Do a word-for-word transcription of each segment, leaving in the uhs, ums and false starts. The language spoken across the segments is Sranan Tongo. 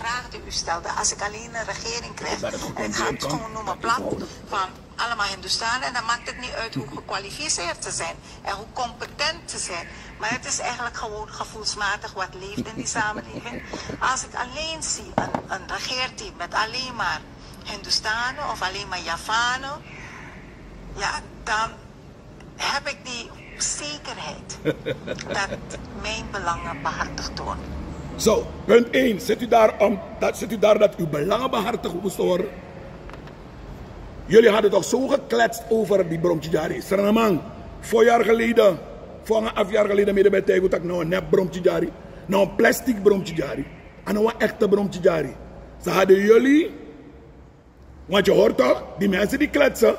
vraag die u stelde. Als ik alleen een regering krijg en ik ga het gewoon noemen plat, van allemaal Hindustanen, en dan maakt het niet uit hoe gekwalificeerd ze zijn en hoe competent ze zijn. Maar het is eigenlijk gewoon gevoelsmatig wat leeft in die samenleving. Als ik alleen zie een, een regeerteam met alleen maar Hindustanen of alleen maar Javanen, ja, dan heb ik die zekerheid dat mijn belangen behartigd worden. Zo, punt één. Zit u daar, om, dat, zit u daar dat uw belangen behartigd moesten worden? Jullie hadden toch zo gekletst over die Bromtjidjari. Sranamang, vier jaar geleden, vier en een half jaar geleden, midden bij Tijgo tak, nou, nep Bromtjidjari. Nou, plastic Bromtjidjari. En nou, een echte Bromtjidjari. Ze hadden jullie Want je hoort toch, die mensen die kletsen,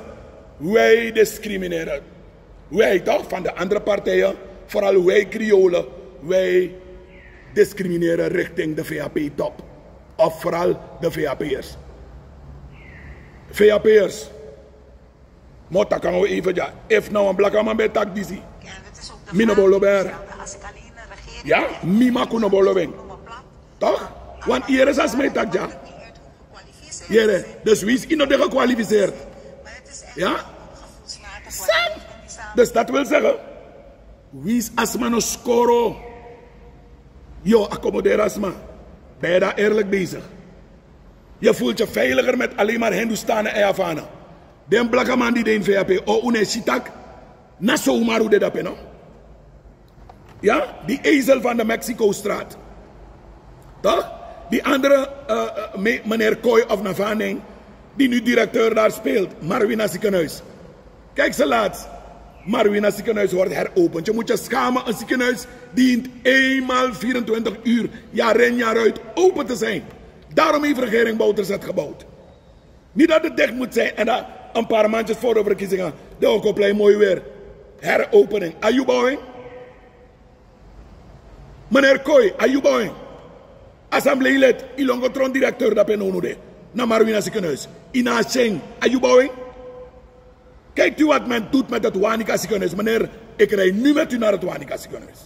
wij discrimineren. Wij toch, van de andere partijen, vooral wij Kriolen, wij discrimineren richting de V H P-top. Of vooral de V H P'ers. V H P'ers, mo takan o even ja. If na wan blakaman ben taki disi, mi no bo lobi en. Ja, mi maku no bo lobi en. Toch? Want hier is als mij taki ja. Yere, dus wi is ino de gekwalificeerd. Ja? San? Dus dat wil zeggen, wi is asma no skoro. Yo, accommoderen asma. Ben je daar eerlijk bezig? Je voelt je veiliger met alleen maar Hindustanen en Javanen. Den blakaman die de in V H P, o une sitak, na zomaar u de dape, no? Ja, die ezel van de Mexico-straat. Toch? Die andere, eh, eh, me- meneer Kooi of Navaning, die nu directeur daar speelt, Marwina ziekenhuis. Kijk, ze laatst. Marwina ziekenhuis wordt heropend. Je moet je schamen, een ziekenhuis dient eenmaal vierentwintig uur, jaar in, jaar uit open te zijn. Daarom heeft regering Bouterse het gebouwd. Niet dat het dicht moet zijn en dan een paar maandjes voor de verkiezingen, de Okoplei mooi weer. Heropening. Are you bouwing? Meneer Kooi, are you bouwing? Assembleelid, ilongo tron directeur dape no unu de. Na Marwina ziekenhuis. Ina Sing, are you bouwing? Kijkt u wat men doet met het Wanica ziekenhuis. Meneer, ik rij nu met u naar het Wanica ziekenhuis.